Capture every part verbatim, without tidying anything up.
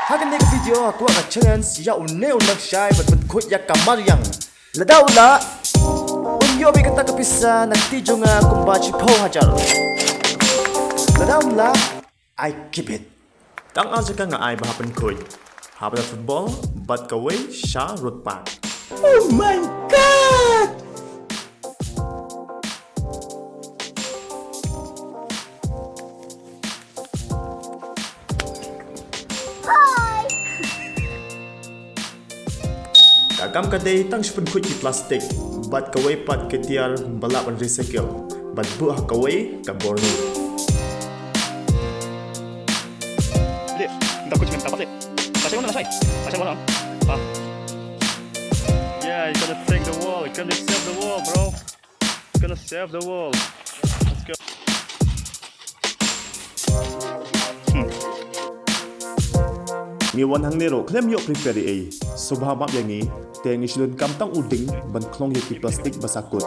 Ha kane ka video nga kwah ka challenge ïa une u nongshai ban pynkhuid ïa ka mariang. Lada u lah, un ïoh beit kata ka pisa na kti jong nga kumba shiphew hajar. Lada um lah, I keep it. Tang ar jaka nga ai ba hap pynkhuid. Hap da football bad kawei sha road park. Oh my God! Ka kam ka dei tang shu pynkhuid ki plastik bad kawei pat ki tiar ba lah ban recycle bad buh ha kawei ka bor. Dek, minta kunci, minta paket. Kasih mana, kasih? Kasih mana? Ah. Yeah, you gotta take the wall. You gotta save the wall, bro. You gotta save the wall. Let's go. Hmm. Ngi wan hangne ruh khlem ïoh prepare ei. Sngewbha map ïa ngi, te ngi shu donkam tang u ding ban khlong ïa ki plastik ba sa kut.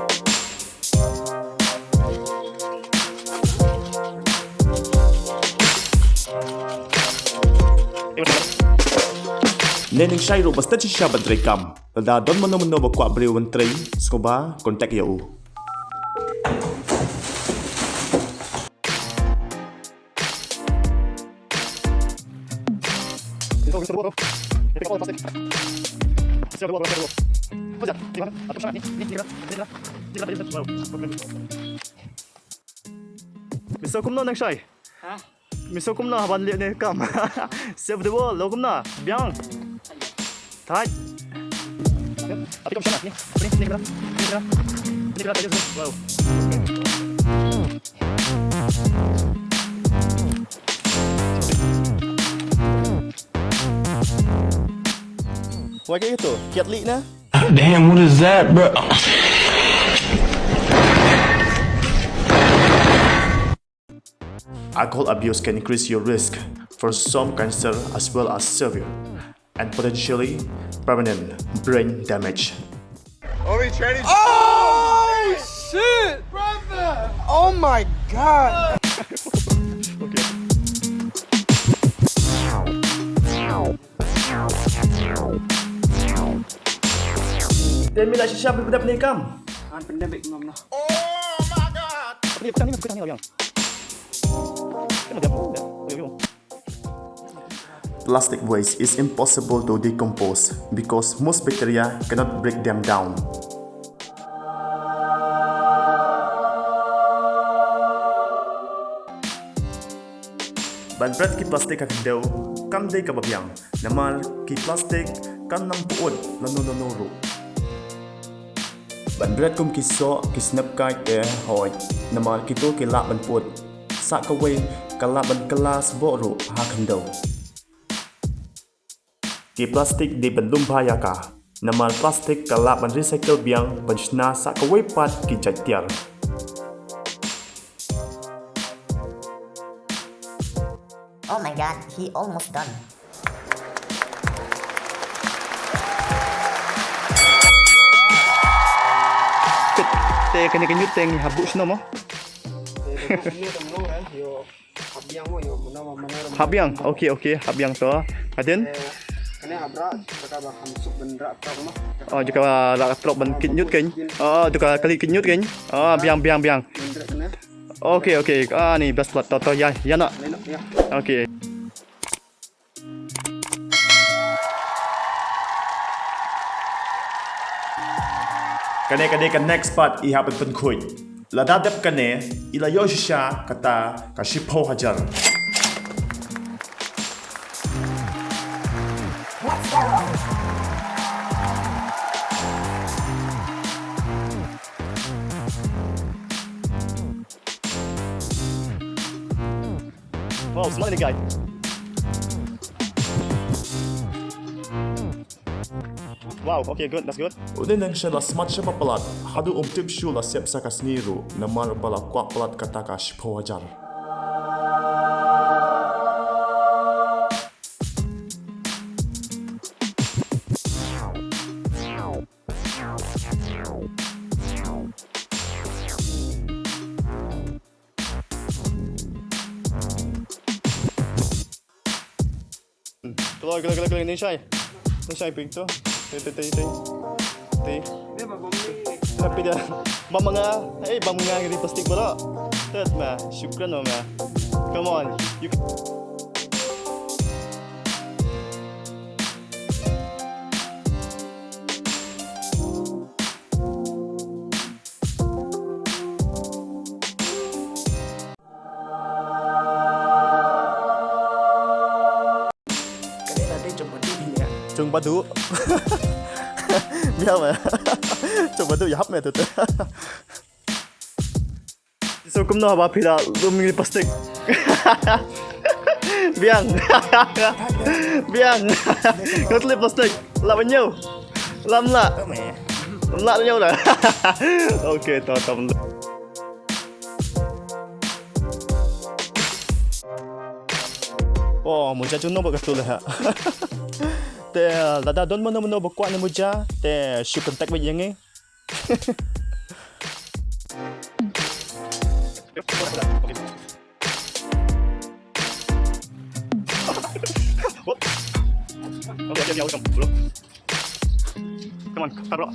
Ne nongshai ruh ba stet shisha ban trei kam. Lada don mano mano ba kwah briew ban trei, sngewbha contact ïa u. Miso kumno nongshai? Ha? Miso kumno ban leh ne kam? Save the world, lo kumno? Biang. Thait. Api kam shana ni. Ni kira. Ni kira. Ni kira. Wow. Wai ka ito, kiat lih na. Damn, what is that, bro? Alcohol abuse can increase your risk for some cancer as well as severe and potentially permanent brain damage. Are we training? Oh, shit! Brother! Oh my God! Te mi la shisha bi pdep ni kam. Han pdep ik ngam na. Oh my God! Ni pdep ni pdep ni yang. Plastic waste is impossible to decompose because most bacteria cannot break them down. Ban bret ki plastik ha khyndew kam dei kaba biang, namar ki plastik kan nang pyut lano lano ruh. Ban bret kum ki soh, ki snep kait te hoi, namar kito ki lah ban pyut. Sa kawei ka lah ban kylla sboh ruh ha khyndew. Ki plastik dei ban lum bha ïa ka, namar plastik ka lah ban recycle biang ban shna sa kawei pat ki jait tiar. Oh my God, he almost done. Te kane ka nyut te ngi hap buh shano mo? Hap biang, okay, okay, hap biang to. Hadien? Kane hap rah, jaka ba ham suk ban rah trok mo. Oh, jaka rah trok ban kit nyut kein. Oh, jaka kali kit nyut kein. Oh, biang, biang, biang. Okay, okay. Ah, ni best plat to, to, ïa, ïa na. Okay. Kane ka dei ka next part i hap ban pynkhuid. Lada dep kane i la ïoh shisha kata ka shiphew hajar. Wow, smart ni guy. Wow, okay, good, that's good. Une nongshai la smart sha ba palat, haduh um tip shuh la sep sa ka sngi ruh, namar ba la kwah palat kata ka shiphew hajar. Kloi, kloi, kloi, kloi, ni shai. Ni shai pink tu. Tei, tei, tei, tei. Tei. Rapid ïa. Bam nga. Hey, bam nga ngi plastik baroh. Tet ma. Shukran ma. Come on. You Chung badu. Biang ma. Chung badu ïahap me tu. So kumno haba phi la lum ngi plastik. Biang. Biang. Ngat li plastik. La banyo. Lam la. Lam la nyo la. Okay, to tam. Oh, muja juno ba katul ha. Te lada don mano mano ba kwah ne muja, te shu contact ba ïa ngi. Come on, taruh.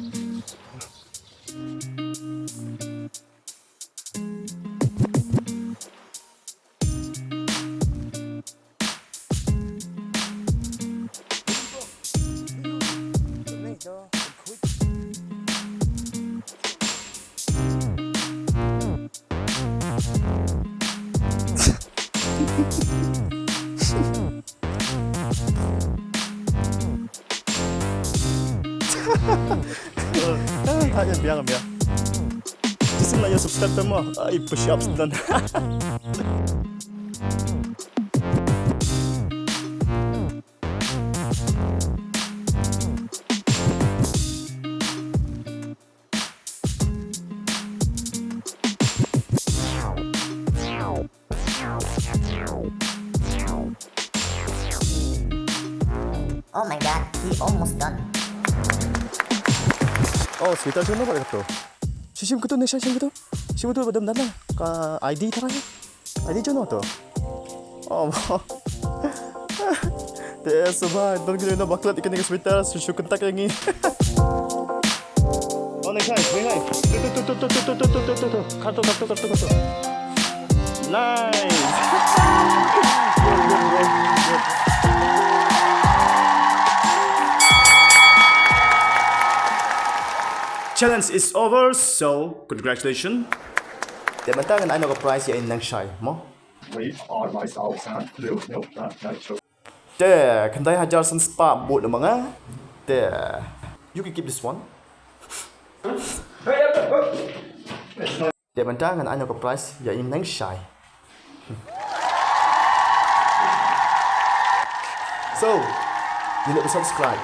Hanya biang biang. Di sini lah ya subscribe mo. Ai push up dan. Oh my god, he almost done. Oh, sweeter sino ba kato? Shishim kato ne shishim kato? Shim kato badam dana. Ka I D tara ya. I D jono to. Oh. Te suba don gilo no baklat ikan ikan sweeter shishu kentak yang ni. Oh, next high, next high. Tu tu tu tu tu tu tu tu tu tu tu. Kartu kartu kartu kartu. Nice. Challenge is over, so congratulations. Te mynta ngan ai noh ka prize ïa i nang shai mo. We are myself and blue milk that nature. Te khyndai hajar san spah bud ma nga. Te you can keep this one. Te mynta ngan ai noh ka prize ïa i nang shai. So, you need to subscribe.